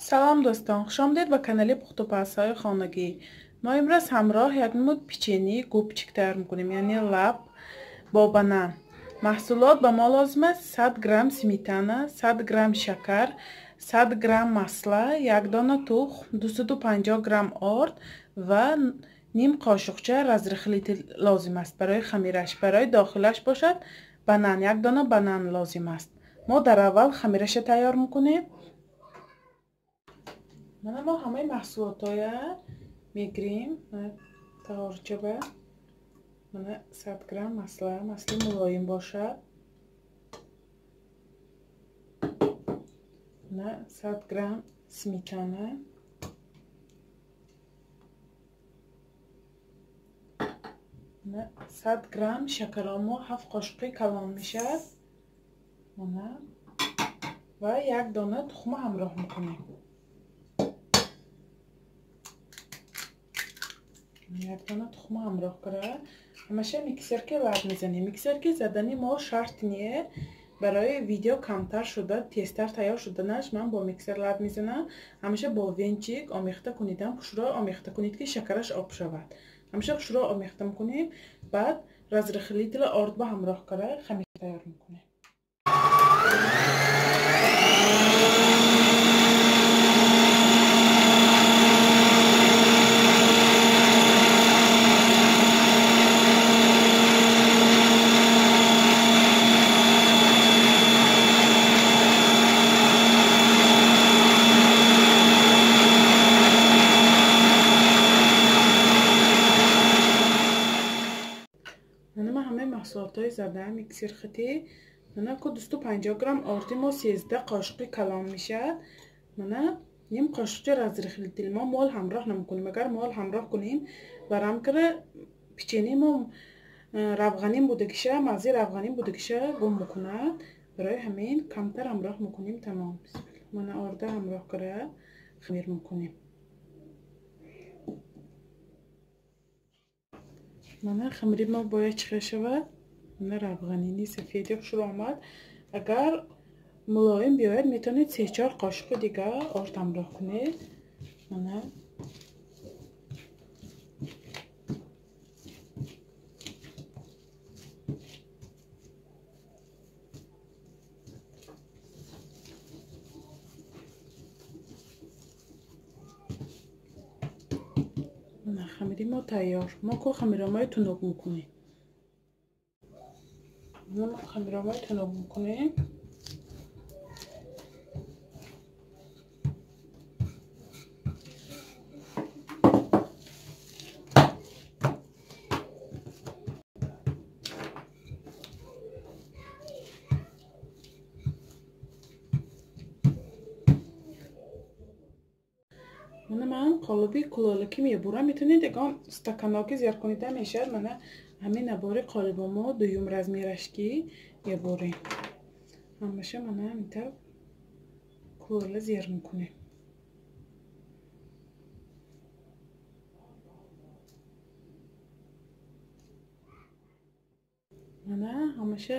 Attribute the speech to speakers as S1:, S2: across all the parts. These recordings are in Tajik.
S1: Салом дӯстон, хуш омадед ба канали пухтупазҳои хонагӣ. Мо имрӯз ҳамроҳ як намуд печени губчик тайёр мекунем, яъне лаб бо банан. Маҳсулот ба мо лозим аст 100 грамм сметана, 100 грамм шакар, 100 грамм масла, як дона тухм, 250 грамм орд ва ним қошуқча разрыхлитель лозим аст барои хамираш. Барои дохилаш бошад банан, як дона банан лозим аст. Мо дар аввал хамираша тайёр мекунем. Мана мо ҳамаи маҳсулотҳоя мегирем. Таворчаба мана 100 грамм масла, масли мулоим бошад. Мана 100 грамм сметана. Мана 100 грамм шакаро мо 7 қошуқи калон мешавад. Мана ва як дона тухма ҳамроҳ мекунем. Як дона тухма ҳамроҳ кара ҳамаша миксерке лаб мезанем. Миксерки задани мо шарт не, барои видео камтар шуда, тезтар тайёр шуданаш ман бо миксер лаб мезанам. Ҳамаша бо венчик омехта кунидам, хушро омехта кунед ки шакараш об шавад. Ҳамаша хушро омехта мекунем, баъд разрыхлитель орд ба ҳамроҳ кара хамир тайёр мекунем. Маҳсулотҳои зада миксер хати мана ку 250 грамм орди мо 13 қошуқи калон мешавад. Мана ним қошуқча разрыхлитель мо мол ҳамроҳ намекунем. Агар мол ҳамроҳ кунем варам кара печени мо равғанин будагиша, маззаи равғанин будагиша гум мекунад. Барои ҳамин камтар ҳамроҳ мекунем. Тамом. Мана орда ҳамроҳ кара хамир мекунем. Мана хамири мо бояд чӣ шавад? Мана равғанини сафеди хушро омад. Агар мулоим биёяд, метавонед 3-4 қошуқи дига орд ҳамроҳ кунед. Мана хамири мо тайёр. Мо ку хамиромои тунук мекунем. Мо хамиромои тунук мекунем. Мана ман қолиби кулолакӣ мебурам. Метавонед ягон стаканоки зиёд кунида мешавад. Мана ҳамин набори қолибо мо дуюм размераш ки мебурем. Ҳамаша мана ҳамин кулола зер мекунем. Мана ҳамаша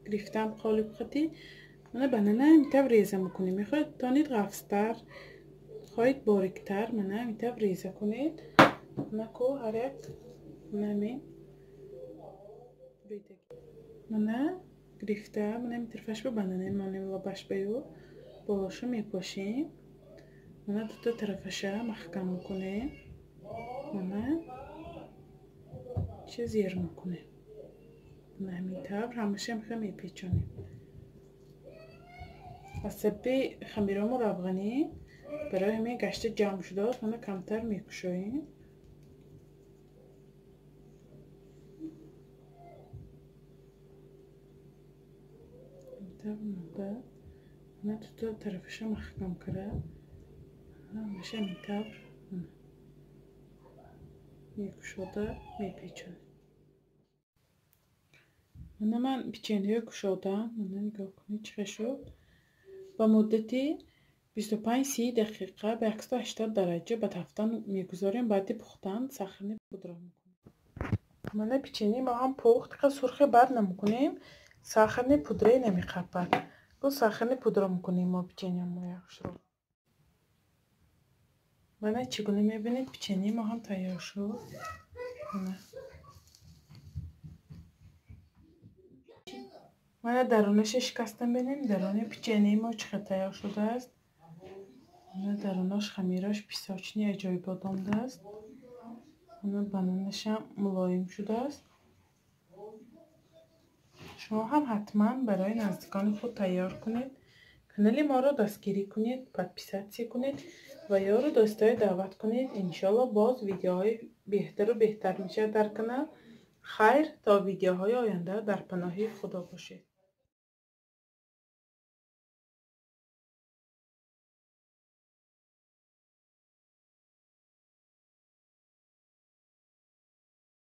S1: гирифтам қолиб хати. Мана банана ҳамин тавр реза мекунем. Мехоҳед тонид ғафзтар, хоҳед бориктар, мана ҳамин тавр реза кунед. Мана ку ҳар як мана мана гирифта, мана ҳамин тарафаш ба банана монем, лабаш ба ю болоша мепошем. Мана дута тарафаша маҳкам мекунем. Мана чӣ зер мекунем. Мана ҳамин тавр ҳамаша ҳам мепечонем. Аз сабаби хамирому равғанӣ барои ҳамин гашта ҷамъ шудааст, мана камтар мекушоем. Мана дута тарафаша маҳкам кара ҳамаша ҳамин тавр мекушода мепечонем. Мана ман печеньеро кушодам. Мана нигоҳ кунед чӣ хел шуд. Ба муддати 25-30 дақиқа ба 180 дараҷа ба тафтан мегузорем. Баъди пухтан сахарни пудра мекунем. Мана печени мо ҳам пухт, қа сурхи бад намекунем, сахарни пудрае намеқапад. Бо сахарни пудра мекунем мо печеньямояшро. Мана чӣ гуна мебинед, печенье мо ҳам тайёр шуд. Мана дарунаша шикастам, бинем даруни печенье мо чӣ хел тайёр шудааст. Мана дарунаш хамираш песочный аҷоибот омадааст. Мана бананашам мулоим шудааст. Шумо ҳам ҳатман барои наздикони худ тайёр кунед. Канали моро дастгирӣ кунед, подписаться кунед ва ёру дӯстое даъват кунед. Иншоалло боз видеоҳои беҳтару беҳтар мешавад дар канал. Хайр, то видеоҳои оянда дар паноҳи Худо бошед.